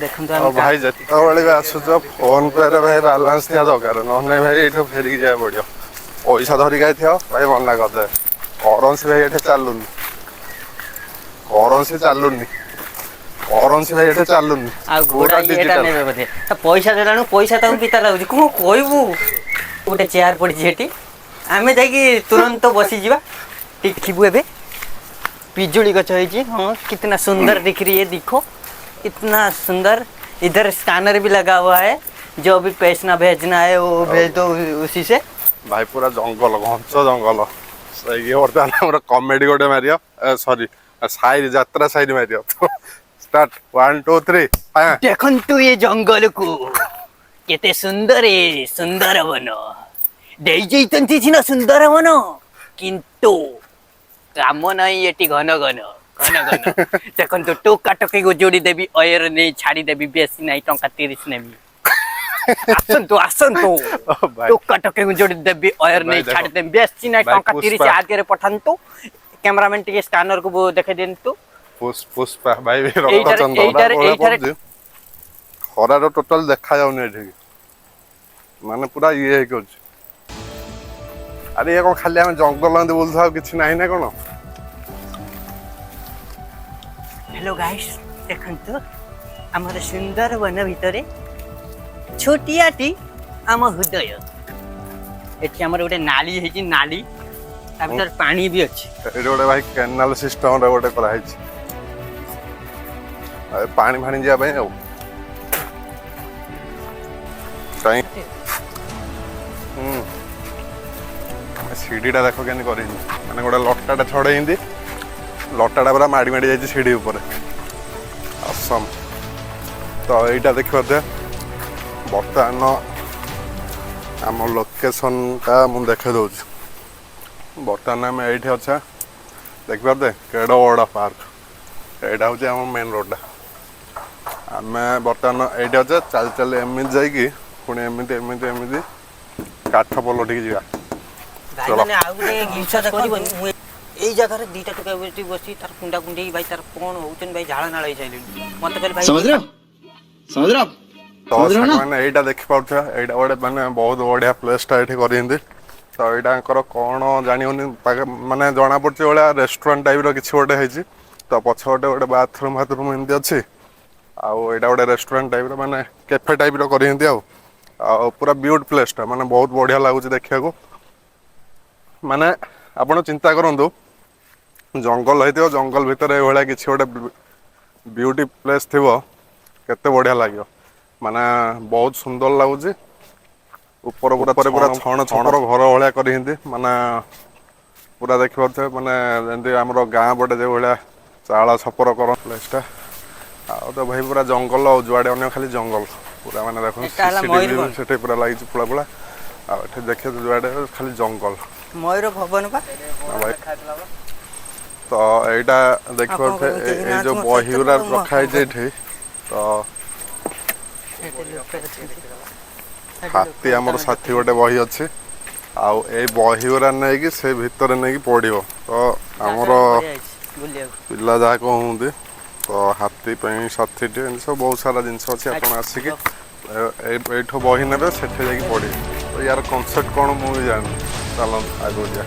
ଦେଖନ୍ତୁ ଆଉ ଆମେ ଭାଇ, ଯେତେବେଳେ ବି ଆସୁଛ, ଫୋନ ପେ ରେ ଭାଇ ବାଲାନ୍ସ ଥିବା ଦରକାର, ନହେଲେ ଭାଇ ଏଇଠୁ ଫେରିକି ଯିବାକୁ ପଡିବ। ପଇସା ଧରିକି ଆସିଥିବ ଭାଇ, ମନା କରିଦେବେ। କରେନ୍ସି ଭାଇ ଏଠି ଚାଲୁନି, କରେନ୍ସି ଚାଲୁନି, କରେନ୍ସି ଭାଇ ଏଠି ଚାଲୁନି। ଆଉ ଘୋଡ଼ା ପୁରା ଇଏଟା ଡିଜିଟାଲ। ନେବେ ବୋଧେ। ତା ପଇସା ଦେଲାଣୁ ପଇସା ତାକୁ ପିତା ଲାଗୁଛି। କଣ କହିବୁ? ଗୋଟେ ଚେୟାର ପଡ଼ିଛି ସେଠି, ଆମେ ଯାଇକି ତୁରନ୍ତ ବସିଯିବା, ଦେଖିବୁ। ଏବେ ପିଜୁଳି ଗଛ ହେଇଛି। ହଁ, कितना सुंदर दिख रही है, देखो कितना सुंदर। इधर स्कैनर भी लगा हुआ है, जो भी पैसा भेजना है वो भेज दो उसी से। ଭାଇ, ପୁରା ଜଙ୍ଗଲ, ଘଞ୍ଚ ଜଙ୍ଗଲ। ଇଏ ବର୍ତ୍ତମାନ ଆମର କମେଡି ଗୋଟେ ମାରିବ, ସରି, ସାଇରି, ଯାତ୍ରା ସାଇରି ମାରିବ। ଷ୍ଟାର୍ଟ, 1 2 3। ଦେଖନ୍ତୁ ଏ ଜଙ୍ଗଲକୁ, କେତେ ସୁନ୍ଦର ଏ ସୁନ୍ଦରବନ। ଦେଇଯାଇଛନ୍ତି ସିନା ସୁନ୍ଦରବନ, କିନ୍ତୁ କାମ ନାହିଁ ଏଠି ଘନ ଘନ ଘନ ଘନ। ଦେଖନ୍ତୁ, ଟୋକା ଟୋକିକୁ ଯୋଡ଼ି ଦେବି, ଅୟର ନେଇ ଛାଡ଼ିଦେବି, ବେଶୀ ନାହିଁ ଟଙ୍କା 30 ନେବି। ଆସନ୍ତୁ ଆସନ୍ତୁ। ଭାଇ। ଟୋକା ଟୋକିକୁ ଯୋଡ଼ି ଦେବି, ଅୟର ଭାଇ ନେଇ ଦେଖ। ଛାଡ଼ିଦେବି, ବେଶୀ ନାହିଁ ଭାଇ, ଟଙ୍କା 30। ପୁଷ୍ପା। ଆଗରେ ପଠାନ୍ତୁ। କ୍ୟାମେରାମ୍ୟାନ ଟିକେ ସ୍କାନରକୁ ଦେଖେଇ ଦିଅନ୍ତୁ। ପୁଷ୍ପା ଭାଇ। ଏଇଟାରେ- ରକ୍ତଚନ୍ଦନ ଏଇଟାରେ- ପଡୁଛି। ଖରାର ଟୋଟାଲ ଦେଖା ଯାଉନି ଏଠିକି, ମାନେ ପୁରା ଇଏ ହେଇକି ଅଛି। ଆରେ, ଇଏ କଣ ଖାଲି ଆମେ ଜଙ୍ଗଲ ଏମିତି ବୁଲୁଥାଉ, କିଛି ନାହିଁ ନା କଣ? ହ୍ୟାଲୋ ଗାଇସ୍, ଦେଖନ୍ତୁ ଆମର ସୁନ୍ଦରବନ ଭିତରେ ଛୋଟିଆଟି ଆମ ହୃଦୟ। ଏଠି ଆମର ଗୋଟେ ନାଳି ହେଇଛି, ନାଳି, ତା ଭିତରେ ପାଣି ବି ଅଛି। ଏଇଠି ଗୋଟେ ଭାଇ କେନାଲ ସିଷ୍ଟମରେ ଗୋଟେ କରାହେଇଛି, ଆଉ ପାଣି ଫାଣି ଯିବା ପାଇଁ। ଆଉ କାଇଁ ସିଢିଟା ଦେଖ କେମିତି କରିନି, ମାନେ ଗୋଟେ ଲଟାଟା ଛଡେଇନ୍ତି, ଲଟାଟା ପୁରା ମାଡ଼ି ମାଡ଼ି ଯାଇଛି ସିଢି ଉପରେ। ଅସମ। ତ ଏଇଟା ଦେଖିପାରୁଥିବେ, ବର୍ତ୍ତମାନ ଆମ ଲୋକେସନଟା ମୁଁ ଦେଖେଇ ଦଉଛି। ବର୍ତ୍ତମାନ ଆମେ ଏଇଠି ଅଛେ। ଦେଖିପାରୁଥିବେ କେଡ଼େ ବଡ଼ ପାର୍କ। ଏଇଟା ହେଉଛି ଆମ ମେନ୍ ରୋଡ଼ଟା। ଆମେ ବର୍ତ୍ତମାନ ଏଇଠି ଅଛେ। ଚାଲି ଚାଲି ଏମିତି ଯାଇକି ପୁଣି ଏମିତି ଏମିତି ଏମିତି କାଠ ପୋଲ ଠିକି ଯିବା। ଭାଇମାନେ, ଆଉ ଗୋଟେ ଜିନିଷ କରିବନି। ମୁଁ ଏଇ ଜାଗାରେ ଦିଟା ଟୋକା ବସି ବସି ତାର କୁଣ୍ଡା କୁଣ୍ଡେଇ ଭାଇ ତାର କଣ ହଉଛନ୍ତି ଭାଇ, ଝାଳ ନାଳ ହେଇସାରିଲେଣି। ମତେ କହିଲେ ଭାଇ समझ रहे हो? समझ रहे हो आप? ତ समझ रहे हो ना? ସାଙ୍ଗମାନେ, ଏଇଟା ଦେଖିପାରୁଥିବା, ଏଇଟା ଗୋଟେ ମାନେ ବହୁତ ବଢିଆ ପ୍ଲେସଟା ଏଇଠି କରିଛନ୍ତି। ତ ଏଇଟା ଆଙ୍କର କଣ ଜାଣିହଉନି, ମାନେ ଜଣା ପଡୁଛି ଭଳିଆ ରେଷ୍ଟୁରାଣ୍ଟ ଟାଇପର କିଛି ଗୋଟେ ହେଇଛି। ତ ପଛ ଗୋଟେ ଗୋଟେ ବାଥରୁମ ଫାଥରୁମ ଏମିତି ଅଛି। ଆଉ ଏଇଟା ଗୋଟେ ରେଷ୍ଟୁରାଣ୍ଟ ଟାଇପର, ମାନେ କେଫେ ଟାଇପର କରିଛନ୍ତି। ଆଉ ଆଉ ପୁରା ବିୟୁଟି ପ୍ଲେସଟା, ମାନେ ବହୁତ ବଢିଆ ଲାଗୁଛି ଦେଖିବାକୁ। ମାନେ ଆପଣ ଚିନ୍ତା କରନ୍ତୁ, ଜଙ୍ଗଲ ହେଇଥିବ, ଜଙ୍ଗଲ ଭିତରେ ଏଇଭଳିଆ କିଛି ଗୋଟେ ବିୟୁଟି ପ୍ଲେସ୍ ଥିବ, କେତେ ବଢିଆ ଲାଗିବ। ମାନେ ବହୁତ ସୁନ୍ଦର ଲାଗୁଛି। ଉପର ପୁରା ଉପରେ ପୁରା ଛଣ ଛପର ଘର ଭଳିଆ କରିଛନ୍ତି। ମାନେ ପୁରା ଦେଖିପାରୁଥିବେ, ମାନେ ଯେମିତି ଆମର ଗାଁ ପଟେ ଯେଉଁ ଭଳିଆ ଚାଳ ଛପର କର ପ୍ଲେସଟା। ଆଉ ତ ଭାଇ ପୁରା ଜଙ୍ଗଲ, ଆଉ ଯୁଆଡ଼େ ଅନ୍ୟ ଖାଲି ଜଙ୍ଗଲ ପୁରା। ମାନେ ଦେଖନ୍ତୁ, ଏଟା ହେଲା ସିସିଟିଭି ମୟୂରଭଞ୍ଜ। ସେଠି ପୁରା ଲାଗିଛି ପୁଳା ପୁଳା। ଆଉ ଏଠି ଦେଖିବେ ଯୁଆଡ଼େ ଖାଲି ଜଙ୍ଗଲ। ମୟୂର ଭବନ ପା। ହଁ ଭାଇ, ତ ଏଇଟା ଦେଖିପାରୁଥିବେ, କେହି ଏଇ ନାହାନ୍ତି ଯୋଉ ମୋ ବହି ସହିତ, ଗୁରା ମୁଁ ରଖା ହେଇଛି ଏଠି। ତ ସେଠି ଲୋକ ଅଛନ୍ତି। ସେଠି ହାତୀ ଲୋକ ଆମର ତମେ ସାଥୀ ଦେଖୁଛ। ଗୋଟେ ବହି ଅଛି। ଆଉ ଏଇ ବହି ଗୁରା ନେଇକି ସେ ଭିତରେ ନେଇକି ପଢିବ। ତ ଆମର ଜାଗାଟା ବଢିଆ ହେଇଛି ବୁଲିବାକୁ। ପିଲା ଯାହା କହୁଛନ୍ତି, ତ ହାତୀ ପାଇଁ ସାଥୀଟି, ଏମିତି ସବୁ ବହୁତ ସାରା ଜିନିଷ ଅଛି। ଆପଣ ଆସିକି ଏଇଠୁ ବହି ନେବେ, ସେଠି ଯାଇକି ପଢିବେ। ତ ୟାର କନସେପ୍ଟ କ'ଣ ମୁଁ ବି ଜାଣିନି। ଚାଲନ୍ତୁ ଆଗକୁ ଯିବା।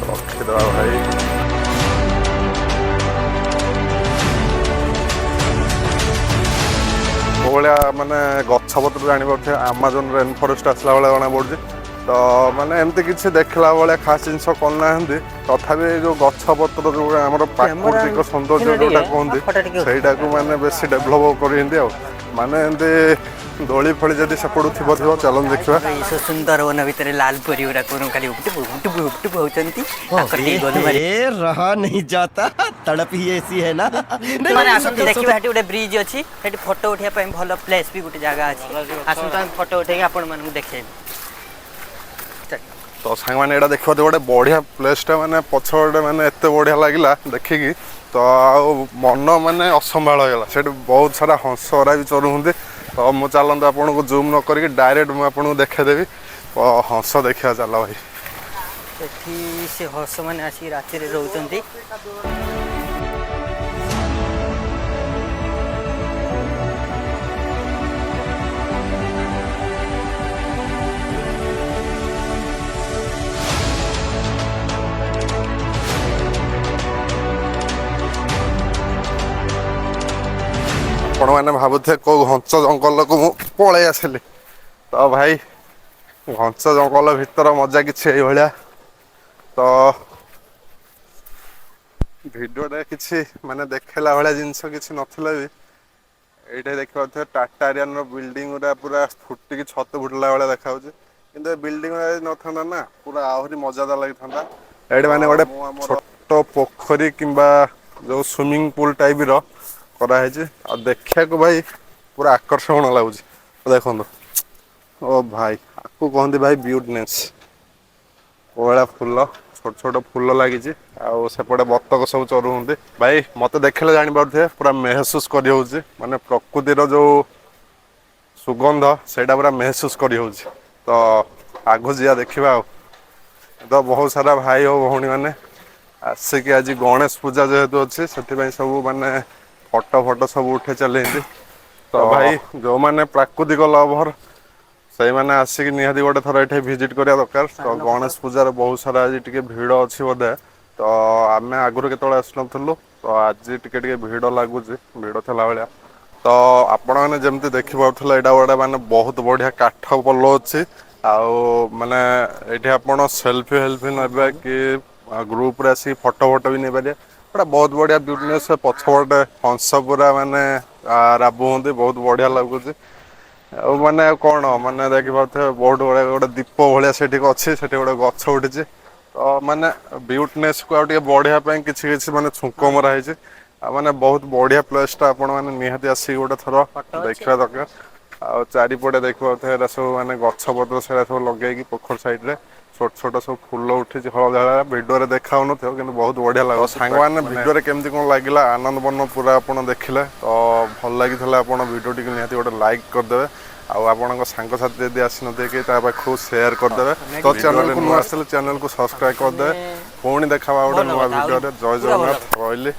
ରଖିଦେବା ଭାଇ। କୋଉ ଭଳିଆ ମାନେ ଗଛ ପତ୍ର ଜାଣିପାରୁଥିବେ, ଆମାଜନ ରେନ୍ ଫରେଷ୍ଟ ଆସିଲା ଭଳିଆ ଜଣା ପଡୁଛି। ତ ମାନେ ଏମିତି କିଛି ଦେଖିଲା ଭଳିଆ ଖାସ ଜିନିଷ କରିନାହାନ୍ତି, ତଥାପି ଏଇ ଯୋଉ ଗଛ ପତ୍ର, ଯୋଉ ଆମର ପ୍ରାକୃତିକ ସୌନ୍ଦର୍ଯ୍ୟ ଯୋଉଟା କୁହନ୍ତି, ଫଟୋ ଟିକେ ଉଠା। ସେଇଟାକୁ ମାନେ ବେଶୀ ଡେଭଲପ କରିଛନ୍ତି। ଆଉ ମାନେ ଏମିତି ଦୋଳି ଫୋଳି ଯଦି ସେପଟୁ ଥିବ ଥିବ, ଚାଲନ୍ତୁ ଦେଖିବା। ଏଇ ସବୁ ସୁନ୍ଦରବନ ଭିତରେ ଲାଲ ପରି ଗୁଡା କଣ ଖାଲି ଉଠୁବୁ ଉଠୁବୁ ଉଠୁବୁ ହଉଛନ୍ତି। ତାଙ୍କର ଟିକେ ଗଲୁ ଭାରି। ए, रहा नहीं जाता, तड़प ही ऐसी है ना। नहीं, ମାନେ नहीं, ଆସନ୍ତୁ ଦେଖିବା। ସେଠି ଗୋଟେ ବ୍ରିଜ ଅଛି, ସେଠି ଫଟୋ ଉଠେଇବା ପାଇଁ ଭଲ ପ୍ଲେସ୍ ବି ଗୋଟେ ଜାଗା ଅଛି। ଆସନ୍ତୁ, ଆମେ ଫଟୋ ଉଠେଇକି ଆପଣମାନଙ୍କୁ ଦେଖେଇବୁ। ତ ସାଙ୍ଗମାନେ, ଏଇଟା ଦେଖିବା ଗୋଟେ ବଢିଆ ପ୍ଲେସଟା, ମାନେ ପଛପଟେ ମାନେ ଏତେ ବଢିଆ ଲାଗିଲା ଦେଖିକି, ତ ଆଉ ମନ ମାନେ ଅସମ୍ଭାଳ ହେଇଗଲା। ସେଠି ବହୁତ ସାରା ହଂସ ଗୁରା ବି ଚରୁଛନ୍ତି। ତ ମୁଁ ଚାଲନ୍ତୁ, ଆପଣଙ୍କୁ ଜୁମ୍ ନ କରିକି ଡାଇରେକ୍ଟ ମୁଁ ଆପଣଙ୍କୁ ଦେଖେଇଦେବି। ତ ହଂସ ଦେଖିବା ଚାଲ ଭାଇ। ସେଠି ସେ ହଂସ ମାନେ ଆସିକି ରାତିରେ ରହୁଛନ୍ତି। ଆପଣମାନେ ଭାବୁଥିବେ କୋଉ ଘଞ୍ଚ ଜଙ୍ଗଲକୁ ମୁଁ ପଳେଇ ଆସିଲି। ତ ଭାଇ, ଘଞ୍ଚ ଜଙ୍ଗଲ ଭିତର ମଜା କିଛି ଏଇଭଳିଆ। ତ ଭିଡ଼ିଓରେ କିଛି ମାନେ ଦେଖେଇଲା ଭଳିଆ ଜିନିଷ କିଛି ନଥିଲା ବି। ଏଇଟା ଦେଖିପାରୁଥିବେ, ଟାଟାରିଆନ ର ବିଲଡିଂ ଗୁରା ପୁରା ଫୁଟିକି ଛତୁ ଫୁଟିଲା ଭଳିଆ ଦେଖାଯାଉଛି। କିନ୍ତୁ ଏ ବିଲଡିଂ ଗୁରା ଯଦି ନଥାନ୍ତା ନା, ପୁରା ଆହୁରି ମଜାଦାର ଲାଗିଥାନ୍ତା। ଏଇଠି ମାନେ ଗୋଟେ ଛୋଟ ପୋଖରୀ କିମ୍ବା ଯୋଉ ସୁଇମିଂ ପୁଲ ଟାଇପ ର କରାହେଇଛି, ଆଉ ଦେଖିବାକୁ ଭାଇ ପୁରା ଆକର୍ଷଣ ଲାଗୁଛି। ଦେଖନ୍ତୁ, ଓ ଭାଇ, ଆକୁ କୁହନ୍ତି ଭାଇ ବ୍ୟୁଟନେସ୍। କୋହଳା ଫୁଲ, ଛୋଟ ଛୋଟ ଫୁଲ ଲାଗିଛି, ଆଉ ସେପଟେ ବତକ ସବୁ ଚରୁଛନ୍ତି। ଭାଇ, ମତେ ଦେଖିଲେ ଜାଣିପାରୁଥିବେ, ପୁରା ମେହସୁସ କରିହଉଛି, ମାନେ ପ୍ରକୃତିର ଯୋଉ ସୁଗନ୍ଧ ସେଇଟା ପୁରା ମେହସୁସ କରିହଉଛି। ତ ଆଗକୁ ଯିବା, ଦେଖିବା। ଆଉ ତ ବହୁତ ସାରା ଭାଇ ଓ ଭଉଣୀ ମାନେ ଆସିକି, ଆଜି ଗଣେଶ ପୂଜା ଯେହେତୁ ଅଛି, ସେଥିପାଇଁ ସବୁ ମାନେ ଫଟୋ ଫଟୋ ସବୁ ଉଠେଇ ଚାଲିଛନ୍ତି। ତ ଭାଇ, ଯୋଉମାନେ ପ୍ରାକୃତିକ ଲଭର, ସେଇମାନେ ଆସିକି ନିହାତି ଗୋଟେ ଥର ଏଠି ଭିଜିଟ୍ କରିବା ଦରକାର। ତ ପାନ ଗଣେଶ ପୂଜାରେ ବହୁତ ସାରା ଆଜି ଟିକେ ଭିଡ଼ ଅଛି ବୋଧେ। ତ ଆମେ ଆଗରୁ କେତେବେଳେ ଆସିନଥିଲୁ, ତ ଆଜି ଟିକେ ଟିକେ ଭିଡ଼ ଲାଗୁଛି, ଭିଡ଼ ଥିଲା ଭଳିଆ। ତ ଆପଣମାନେ ଯେମିତି ଦେଖିପାରୁଥିଲେ, ଏଇଟା ଗୋଟେ ମାନେ ବହୁତ ବଢ଼ିଆ କାଠ ପୋଲ ଅଛି। ଆଉ ମାନେ ଏଇଠି ଆପଣ ସେଲଫି ହେଲ୍ଫି ନେବେ କି ଗ୍ରୁପରେ ଆସିକି ଫଟୋ ଫଟୋ ବି ନେଇପାରିବେ। ଏଇଟା ବହୁତ ବଢ଼ିଆ ବିଜନେସ୍। ପଛପଟେ ହଂସ ପୁରା ମାନେ ରାବୁ ହୁଅନ୍ତି, ବହୁତ ବଢ଼ିଆ ଲାଗୁଛି। ଆଉ ମାନେ ଆଉ କ'ଣ, ମାନେ ଦେଖିପାରୁଥିବେ, ବହୁତ ବଢ଼ିଆ ଗୋଟେ ଦୀପ ଭଳିଆ ସେଠି ଅଛି, ସେଠି ଗୋଟେ ଗଛ ଉଠିଛି। ତ ମାନେ ବ୍ୟୁଟନେସ୍କୁ ଆଉ ଟିକେ ବଢ଼ିବା ପାଇଁ କିଛି କିଛି ମାନେ ଛୁଙ୍କ ମରା ହେଇଛି। ଆଉ ମାନେ ବହୁତ ବଢ଼ିଆ ପ୍ଲେସ୍ଟା, ଆପଣ ମାନେ ନିହାତି ଆସିକି ଗୋଟେ ଥର ଫଟୋ ଅଛି। ଦେଖିବା ଦରକାର। ଆଉ ଚାରିପଟେ ଦେଖିପାରୁଥିବେ, ଏରା ସବୁ ମାନେ ଗଛ ପତ୍ର ସେରା ସବୁ ଲଗେଇକି, ପୋଖରୀ ସାଇଡରେ ଛୋଟ ଛୋଟ ସବୁ ଫୁଲ ଉଠିଛି ହଳଦିଆ ହଳଦିଆ। ଭିଡ଼ିଓରେ ଦେଖା ହଉନଥିବ, କିନ୍ତୁ ବହୁତ ବଢ଼ିଆ ଲାଗୁଛି। ସାଙ୍ଗମାନେ, ଭିଡ଼ିଓରେ କେମିତି କ'ଣ ଲାଗିଲା ଆନନ୍ଦବନ ପୁରା ଆପଣ ଦେଖିଲେ, ତ ଭଲ ଲାଗିଥିଲା ଆପଣ ଭିଡ଼ିଓଟିକୁ ନିହାତି ଗୋଟେ ଲାଇକ୍ କରିଦେବେ। ଆଉ ଆପଣଙ୍କ ସାଙ୍ଗସାଥି ଯଦି ଆସିନଥିବେ କି, ତା ପାଖକୁ ସେୟାର କରିଦେବେ। ତ ଚ୍ୟାନେଲକୁ ନୂଆ ଆସିଲେ ଚ୍ୟାନେଲକୁ ସବସ୍କ୍ରାଇବ କରିଦେବେ। ପୁଣି ଦେଖାବା ଗୋଟେ ଭଲ ନୂଆ କଥା, ଆହୁରି ଭିଡ଼ିଓରେ। ଜୟ ପୁରା ଭଲ ଜଗନ୍ନାଥ, ରହିଲି।